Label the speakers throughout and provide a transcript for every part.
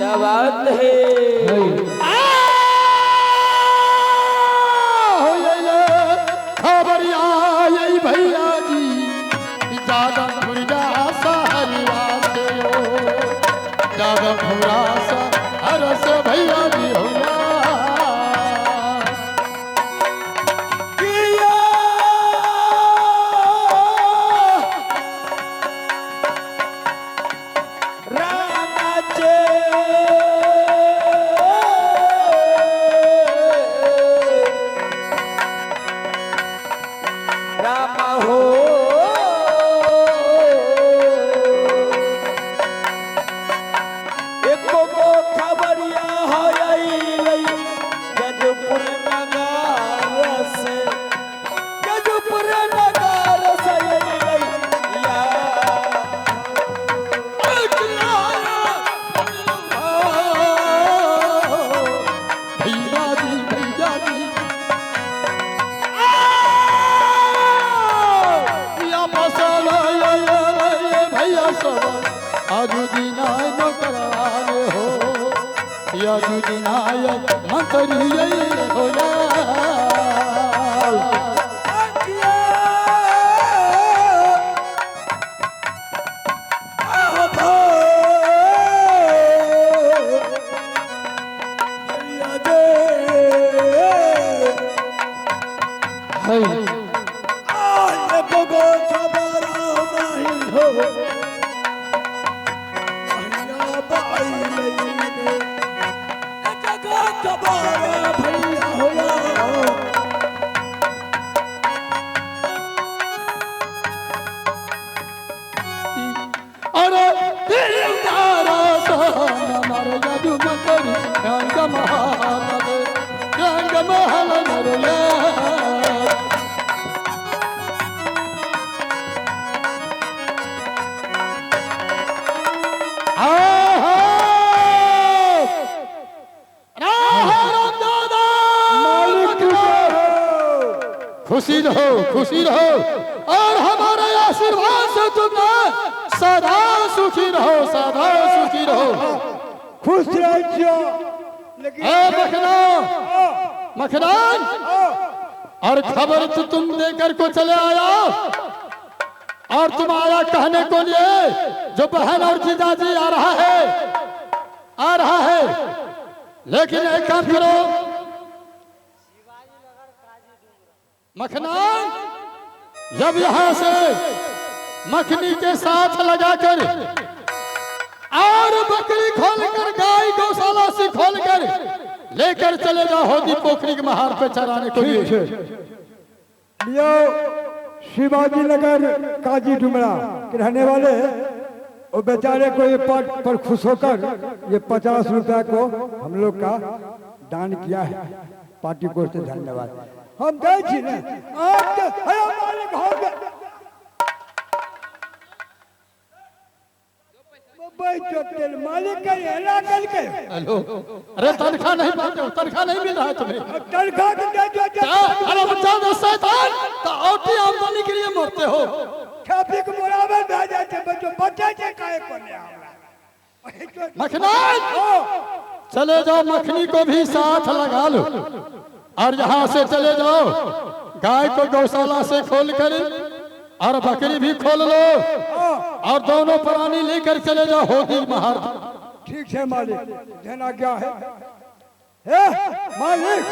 Speaker 1: क्या बात है।
Speaker 2: खबर आई भैया जी जादवपुर सहरवा से हो, जादवपुर सहर से भैया जी हो। खुशी रहो, खुशी रहो और हमारे आशीर्वाद से तुम सदा सुखी रहो, सदा सुखी रहो,
Speaker 3: खुश रहो।
Speaker 2: मखना मखनान, और खबर तो तुम देकर को चले आया और तुम आया कहने को लिए जो बहन और जीजाजी आ रहा है, आ रहा है, लेकिन एक काम करो मखनान, जब यहाँ से मखनी के साथ लगाकर और बकरी खोलकर गाय गौशाला से खोलकर लेकर चले जाओ होदी पोखरी के महार पे चराने को लिए।
Speaker 3: लियो शिवाजी नगर काजी डुमरा के रहने वाले और बेचारे को ये पद पर खुश होकर ये 50 रुपया को हम लोग का दान किया है। पार्टी को से धन्यवाद। हम गए छी ना मालिक के।
Speaker 2: हेलो, अरे तनख्वाह नहीं पाते हो, तनख्वाह नहीं मिल रहा है तुम्हें।
Speaker 3: तनख्वाह
Speaker 2: अरे बच्चा शैतान तो औटी आमदनी के लिए मरते हो।
Speaker 3: ट्रैफिक बराबर भए जाय छै, बच्चो बचै छै काहे पर नै हमरा।
Speaker 2: मखना चले जाओ, मखनी को भी साथ लगा लो और यहाँ से चले जाओ, गाय को गौशाला से खोल कर और बकरी भी खोल लो और दोनों प्राणी लेकर चले जाओ होदी महार।
Speaker 3: ठीक है मालिक, देना क्या है? हे मालिक,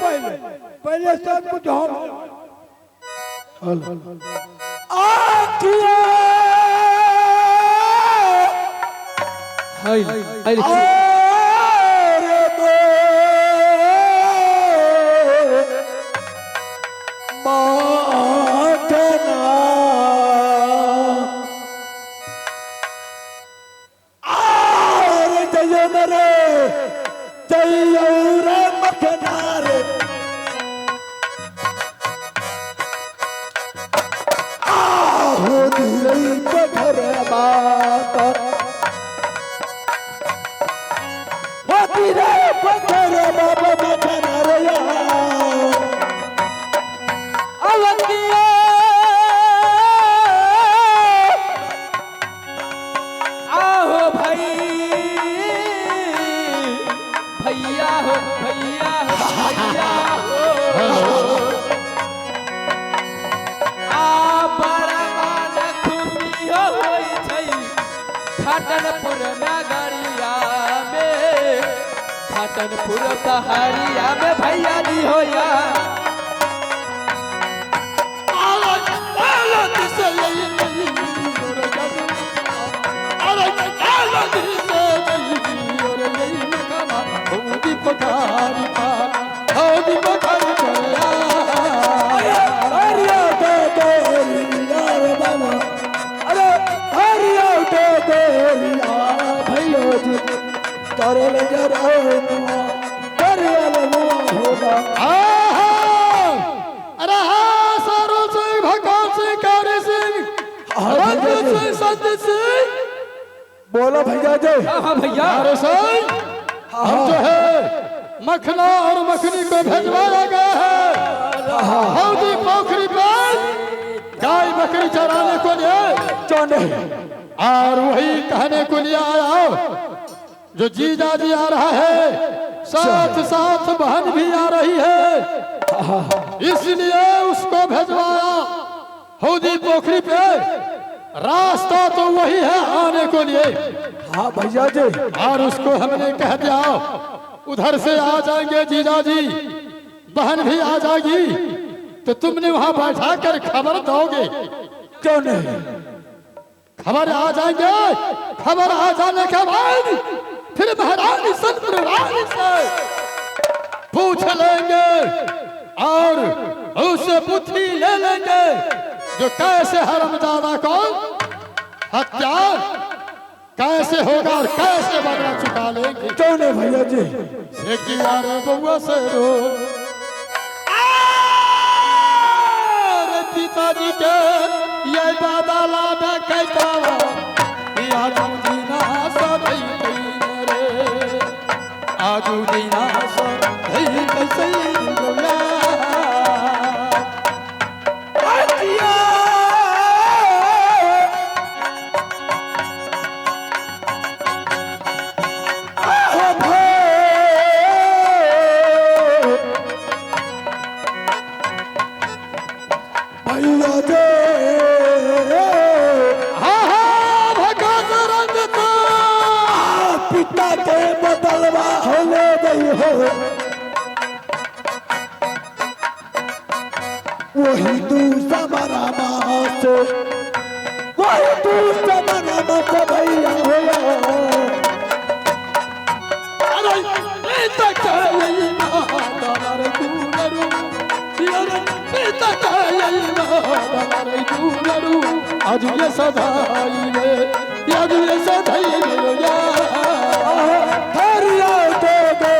Speaker 3: पहले पहले सब कुछ हम
Speaker 1: आहो। भाई भैया हो भैया हो भैया हो आ बड़ा मान खुशी होई छै घाटनपुर नगरिया में घाटनपुर सहरिया में भैया जी होया
Speaker 2: अरे हाँ सारू सिंह भगवान सिंह कारी सिंह रंजीत सिंह संजीत सिंह
Speaker 3: बोलो भैया जी।
Speaker 1: हाँ भैया
Speaker 2: अरे सिंह हम जो है मखना और मखनी को भेजवाया गया है हौदी पोखरी पर गाय बकरी चराने को लिए और वही कहने को लिए आया जो जीजा जी आ रहा है साथ साथ बहन भी आ रही है इसलिए उसको भेजवाया हौदी पोखरी पे। रास्ता तो वही है आने को लिए।
Speaker 3: हाँ भैया जी।
Speaker 2: और उसको हमने कह दिया उधर से आ जाएंगे जीजा जी बहन भी आ जाएगी तो तुमने वहां बैठा कर खबर दोगे।
Speaker 3: क्यों नहीं
Speaker 2: खबर आ जाएंगे। खबर आ जाने के बाद फिर महारानी संतरानी से पूछ लेंगे और उससे बुद्धि ले लेंगे जो कैसे हरामजादा को हत्या कैसे होगा और कैसे बदला चुका लेंगे।
Speaker 3: क्यों नहीं भैया जी।
Speaker 2: अरे बउआ से रो अरे पिताजी के ये बदला कहता आजू दीना सब रे आजू दीना सब कैसे
Speaker 3: वही तू समरा मास वही तू समरा मास भैया होया।
Speaker 2: अरे आज ये सदाई रे आज ये सदाई रे
Speaker 3: हरिया दे दे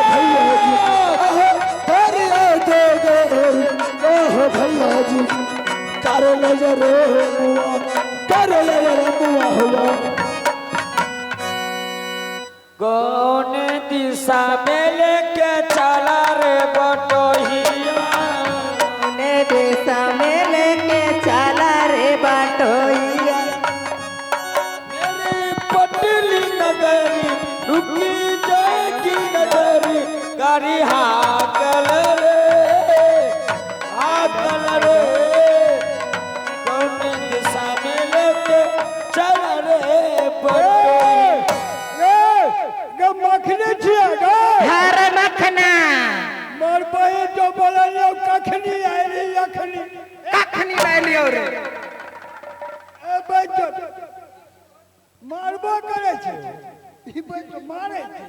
Speaker 3: भैया जी हरिया दे दे भैया जी कर नजर मुआ कर नजर मुआ हुआ।
Speaker 1: कौन दिशा में लेके चला रे बटोहिया
Speaker 4: कौन दिशा में लेके चला रे बटोहिया
Speaker 1: मेरी पटली नगरी रुकी जाएगी नगरी गाड़ी हाकल रे हाकल रे कौन दिशा में लेके चला रे बटोहिया।
Speaker 3: मखने छिया
Speaker 4: हर मखना
Speaker 3: मोर बहिन जो बोललियो कखनी आइली अखनी
Speaker 4: कखनी आइलियो रे
Speaker 3: ए बच्चो मारबो करे छै ई बच्चो मारे छै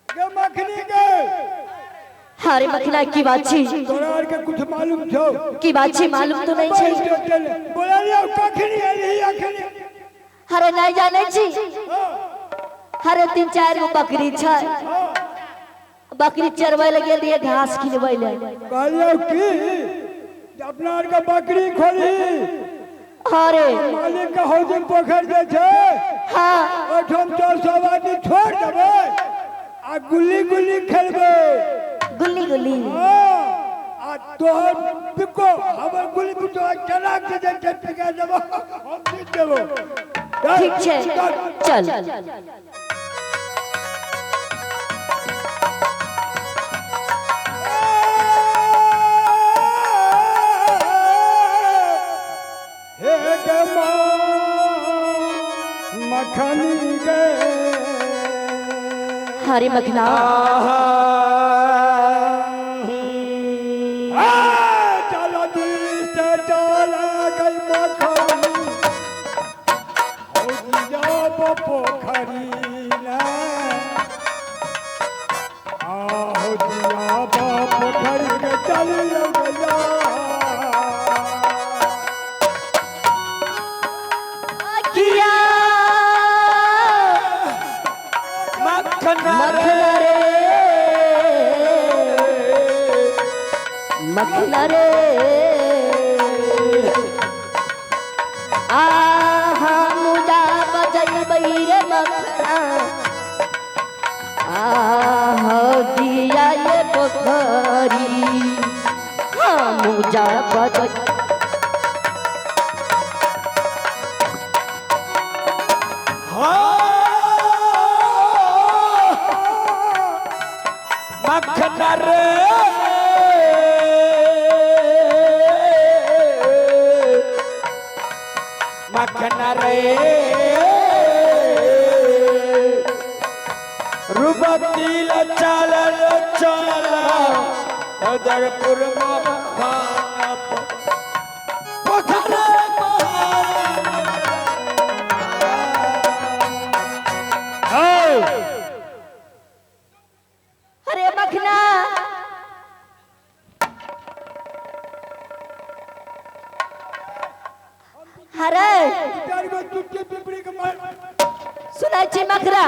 Speaker 3: गे मखनी गे।
Speaker 5: हरे मखना की बात छी
Speaker 3: तोरा आर के कुछ मालूम छौ
Speaker 5: की बात छी मालूम तो नहीं छै
Speaker 3: बोललियो कखनी आइली अखनी।
Speaker 5: हरे नहीं जाने छी। हरे 3-4 गो बकरी छै बकरी चरबै लए गेल रहियै घास खिलबै लए।
Speaker 3: कहलियौ की अपना आर के बकरी खोली
Speaker 5: अरे
Speaker 3: मालिक के हौदी पोखर जे छै।
Speaker 5: हाँ
Speaker 3: ओहिठाम चल सब आदमी छोड़ देबै आ गुल्ली गुल्ली खेलबै
Speaker 5: गुल्ली गुल्ली।
Speaker 3: हाँ आ तोहर बिको हमर गुल्ली बिको चला के जे छै पिका देबो हम जीत देबो।
Speaker 5: ठीक छै, चल।
Speaker 3: हे गे मखनी गे।
Speaker 5: हरे मखना,
Speaker 3: चलो से चल गई मखनी हो पोखरी ने, आहो जिया पोखरी के चल गया।
Speaker 5: किया
Speaker 1: मखना
Speaker 5: मखना रे, मखना रे, आहा मुजा बजैबै रे मखना, आहा दिया ये पोखरी, हाँ मुजा बजै।
Speaker 1: मखना रे, मखना रे, रुबतील चल चल उदयपुर पोखर।
Speaker 5: अरे मखना, अरे सुनै छी मखना?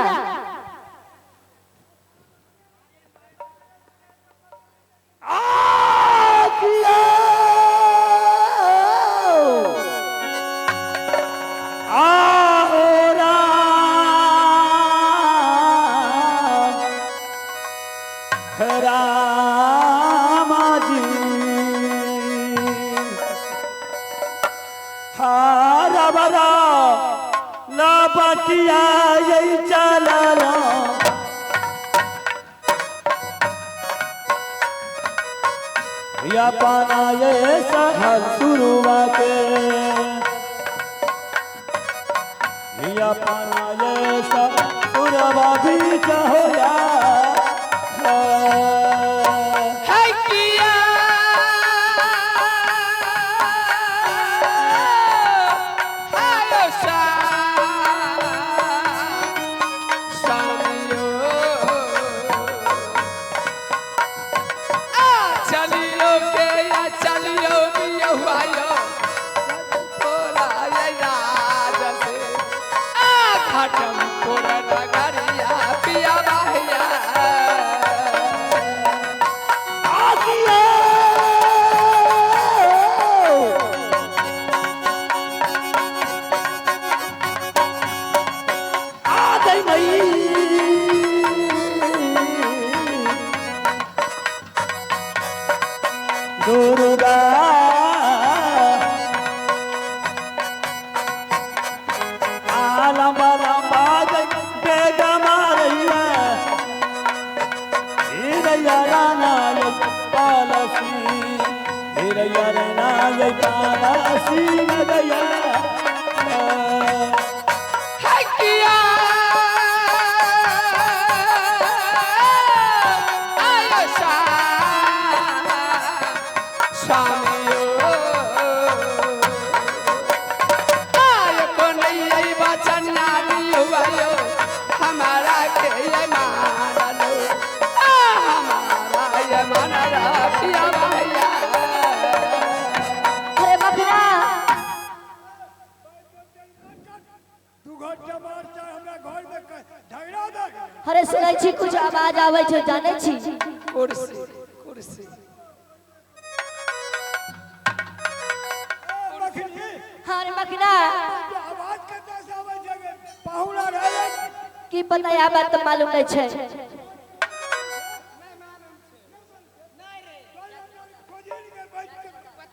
Speaker 1: रामा जी हारा बरा लापटिया यही चला या पाना ये सहल सुरुआ के, या पाना ये सब सुरवा भी चाहोया। दुर्गा आलम बेगम हिरैया राना पालसी, हिरैया राना पालसी नगया।
Speaker 5: अरे मखना, अरे सुनै छी कुछ आवाज आबै छै, जानै छी?
Speaker 1: कुर्सी कुर्सी
Speaker 5: हाँ रे मखना,
Speaker 3: आवाज कतऽ से आबै छै? पाहुना रहै
Speaker 5: की पता, या बात तऽ मालूम नहीं छै।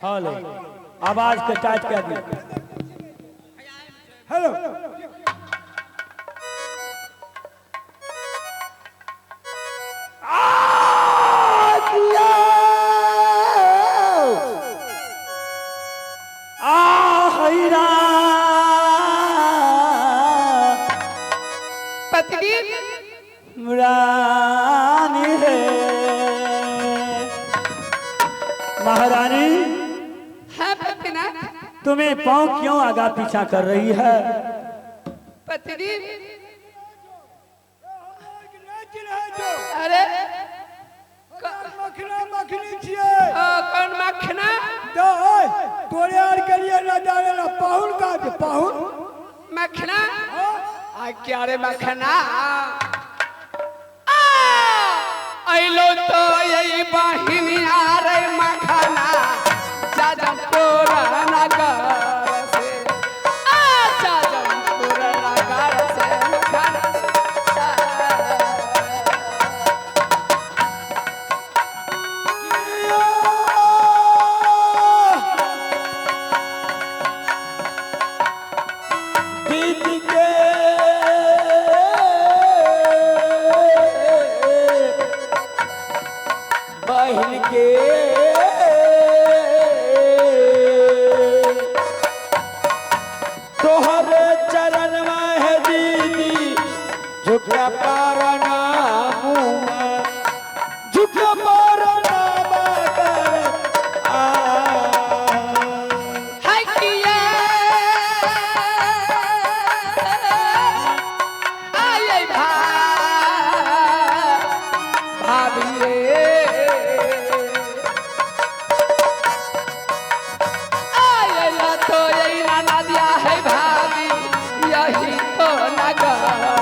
Speaker 1: हेलो, आवाज के टाइट कर दी।
Speaker 3: हेलो।
Speaker 4: पतिदेव
Speaker 1: रानी है। महारानी
Speaker 4: है पतिनाथ,
Speaker 1: तुम्हें पाँव क्यों आगा पीछा कर रही है?
Speaker 4: पतिदेव अरे
Speaker 3: मखना मखनी छिए।
Speaker 4: कौन मखना?
Speaker 3: तो तोरे are के लिए ना जाने ला पाहुन का पाहुन
Speaker 4: मखना। आ क्या रे मखना अइलो तो यही बहिनी रे मखना जाजमपुर नगर से, आ जाजमपुर नगर से मखना।
Speaker 1: दीदी के बहिन के तोहरे चरण में है दीदी झुका पारना मुआ, झुका पारना कर आ
Speaker 4: है किया आये भाभी रे, आये ला तो यही नाना दिया है भाभी, यही तो नगर